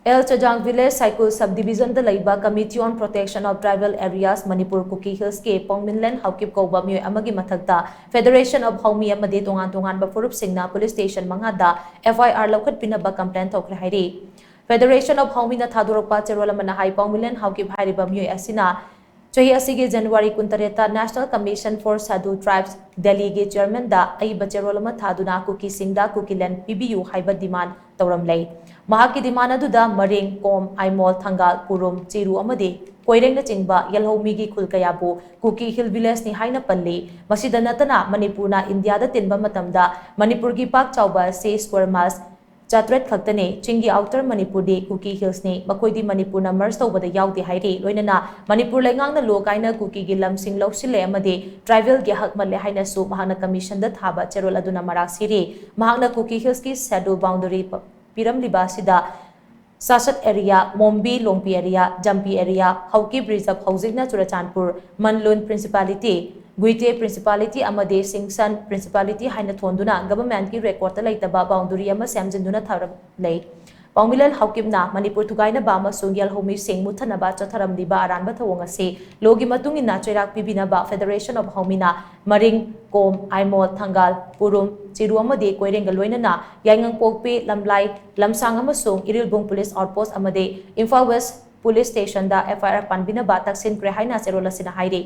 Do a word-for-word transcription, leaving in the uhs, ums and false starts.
L ꯆꯖꯥꯡ village ꯁꯥꯏꯀꯨꯜ sub ꯗꯤꯕꯤꯖꯟꯗ ꯂꯩꯕ Committee on Protection of Tribal Areas Manipur Kuki Hills ꯀꯤ ꯄꯥꯎꯃꯤꯟꯂꯦꯟ ꯍꯥꯎꯀꯤꯞ ꯀꯧꯕ ꯃꯤꯑꯣꯏ ꯑꯃꯒꯤ ꯃꯊꯛꯇ Federation of Haomi ꯑꯃꯗꯤ ꯇꯣꯉꯥꯟ ꯇꯣꯉꯥꯟꯕ ꯐꯨꯔꯨꯞꯁꯤꯡꯅ ꯄꯨꯂꯤꯁ ꯁ꯭ꯇꯦꯁꯟ ꯃꯉꯥꯗ F I R ꯂꯧꯈꯠꯄꯤꯅꯕ ꯀꯝꯄ꯭ꯂꯦꯟ ꯇꯧꯈ꯭ꯔꯦ ꯍꯥꯏꯔꯤ꯫ Federation of Haomi ꯅ ꯊꯥꯗꯣꯔꯛꯄ ꯆꯦꯔꯣꯜ ꯑꯃꯅ ꯍꯥꯏ, ꯄꯥꯎꯃꯤꯟꯂꯦꯟ ꯍꯥꯎꯀꯤꯞ ꯍꯥꯏꯔꯤꯕ ꯃꯤꯑꯣꯏ ꯑꯁꯤꯅ ꯆꯍꯤ ꯑꯁꯤꯒꯤ January ꯀꯨꯟꯇꯔꯦꯠꯇ National Commission for Scheduled Tribes ꯗꯦꯜꯂꯤꯒꯤ ꯆꯤꯌꯔꯃꯦꯟꯗ ꯑꯏꯕ ꯆꯦꯔꯣꯜ ꯑꯃ ꯊꯥꯗꯨꯅ ꯀꯨꯀꯤꯁꯤꯡꯗ ꯀꯨꯀꯤꯂꯦꯟ ꯄꯤꯕꯤꯌꯨ ꯍꯥꯏꯕ ꯗꯤꯃꯥꯟ ꯇꯧꯔꯝꯂꯦ꯫ ꯃꯍꯥꯛꯀꯤ ꯗꯤꯃꯥꯟ ꯑꯗꯨꯗ ꯃꯔꯤꯡ, ꯀꯣꯝ, ꯑꯥꯏꯃꯣꯜ, ꯊꯪꯒꯥꯜ, ꯄꯨꯔꯨꯝ, ꯆꯤꯔꯨ ꯑꯃꯗꯤ ꯀꯣꯏꯔꯦꯡꯅꯆꯤꯡꯕ ꯌꯦꯜꯍꯧꯃꯤꯒꯤ ꯈꯨꯜ ꯀꯌꯥꯕꯨ ꯀꯨꯀꯤ ꯍꯤꯜ ꯚꯤꯂꯦꯖꯅꯤ ꯍꯥꯏꯅ ꯄꯜꯂꯤ꯫ ꯃꯁꯤꯗ ꯅꯠꯇꯅ ꯃꯅꯤꯄꯨꯔꯅ ꯏꯟꯗꯤꯌꯥꯗ ꯇꯤꯟꯕ ꯃꯇꯝꯗ ꯃꯅꯤꯄꯨꯔꯒꯤ ꯄꯥꯛ ꯆꯥꯎꯕ ꯑꯁꯤ square miles ꯆꯥꯇ꯭ꯔꯦꯠ ꯈꯛꯇꯅꯤ꯫ ꯆꯤꯡꯒꯤ ꯑꯥꯎꯇꯔ ꯃꯅꯤꯄꯨꯔꯗꯤ ꯀꯨꯀꯤ ꯍꯤꯜꯁꯅꯤ, ꯃꯈꯣꯏꯗꯤ ꯃꯅꯤꯄꯨꯔꯅ ꯃꯔꯖ ꯇꯧꯕꯗ ꯌꯥꯎꯗꯦ ꯍꯥꯏꯔꯤ꯫ ꯂꯣꯏꯅꯅ ꯃꯅꯤꯄꯨꯔ ꯂꯩꯉꯥꯛꯅ ꯂꯣ ꯀꯥꯏꯅ ꯀꯨꯀꯤꯒꯤ ꯂꯝꯁꯤꯡ ꯂꯧꯁꯤꯜꯂꯦ ꯑꯃꯗꯤ ꯇ꯭ꯔꯥꯏꯕꯦꯜꯒꯤ ꯍꯛ ꯃꯜꯂꯦ ꯍꯥꯏꯅꯁꯨ ꯃꯍꯥꯛꯅ ꯀꯃꯤꯁꯟꯗ ꯊꯥꯕ ꯆꯦꯔꯣꯜ ꯑꯗꯨꯅ ꯃꯔꯥꯛ ꯁꯤꯔꯤ꯫ ꯃꯍꯥꯛꯅ ꯀꯨꯀꯤ ꯍꯤꯜꯁꯀꯤ ꯁꯦꯗꯨꯜ ꯕꯥꯎꯟꯗꯔꯤ ꯄ-, ꯄꯤꯔꯝꯂꯤꯕ ꯑꯁꯤꯗ ꯁꯥꯁꯠ ꯑꯦꯔꯤꯌꯥ, ꯃꯣꯝꯕꯤ ꯂꯣꯡꯄꯤ ꯑꯦꯔꯤꯌꯥ, ꯖꯝꯄꯤ ꯑꯦꯔꯤꯌꯥ, ꯍꯧꯀꯤꯞ ꯔꯤꯖꯔꯚ, ꯍꯧꯖꯤꯛꯅ ꯆꯨꯔꯆꯥꯟꯄꯨꯔ, ꯃꯟꯂꯨꯟ ꯄ꯭ꯔꯤꯟꯁꯤꯄꯥꯂꯤꯇꯤ, ꯒꯨꯏꯇꯦ ꯄ꯭ꯔꯤꯟꯁꯤꯄꯥꯂꯤꯇꯤ ꯑꯃꯗꯤ ꯁꯤꯡꯁꯟ ꯄ꯭ꯔꯤꯟꯁꯤꯄꯥꯂꯤꯇꯤ ꯍꯥꯏꯅ ꯊꯣꯟꯗꯨꯅ ꯒꯚꯔꯟꯃꯦꯟꯠꯀꯤ ꯔꯦꯀꯣꯔꯗꯇ ꯂꯩꯇꯕ ꯕꯥꯎꯟꯗꯔꯤ ꯑꯃ ꯁꯦꯝꯖꯤꯟꯗꯨꯅ ꯊꯝꯂꯦ꯫ ꯄꯥꯎꯃꯤꯂꯦꯟ ꯍꯥꯎꯀꯤꯞꯅ ꯃꯅꯤꯄꯨꯔ ꯊꯨꯒꯥꯏꯅꯕ ꯑꯃꯁꯨꯡ ꯌꯦꯜꯍꯧꯃꯤꯁꯤꯡ ꯃꯨꯠꯊꯅꯕ ꯆꯠꯊꯔꯝꯂꯤꯕ ꯑꯔꯥꯟꯕ ꯊꯧꯑꯣꯡ ꯑꯁꯤ ꯂꯣꯒꯤ ꯃꯇꯨꯡ ꯏꯟꯅ ꯆꯩꯔꯥꯛ ꯄꯤꯕꯤꯅꯕ Federation of ꯍꯥꯎꯃꯤꯅ ꯃꯔꯤꯡ, ꯀꯣꯝ, ꯑꯥꯏꯃꯣꯜ, ꯊꯪꯒꯥꯜ, ꯄꯨꯔꯨꯝ, ꯆꯤꯔꯨ ꯑꯃꯗꯤ ꯀꯣꯏꯔꯦꯡꯒ ꯂꯣꯏꯅꯅ ꯌꯥꯏꯉꯪꯄꯣꯛꯄꯤ, ꯂꯝꯂꯥꯏ, ꯂꯝꯁꯥꯡ ꯑꯃꯁꯨꯡ ꯏꯔꯤꯜꯕꯨꯡ ꯄꯨꯂꯤꯁ ꯑꯥꯎꯠꯄꯣꯁ ꯑꯃꯗꯤ ꯏꯝꯐꯥꯜ ꯋꯦꯁ ꯄꯨꯂꯤꯁ ꯁ꯭ꯇꯦꯁꯟꯗ F I R ꯄꯥꯟꯕꯤꯅꯕ ꯇꯛꯁꯤꯟꯈ꯭ꯔꯦ ꯍꯥꯏꯅ ꯆꯦꯔꯣꯜ ꯑꯁꯤꯅ ꯍꯥꯏꯔꯤ꯫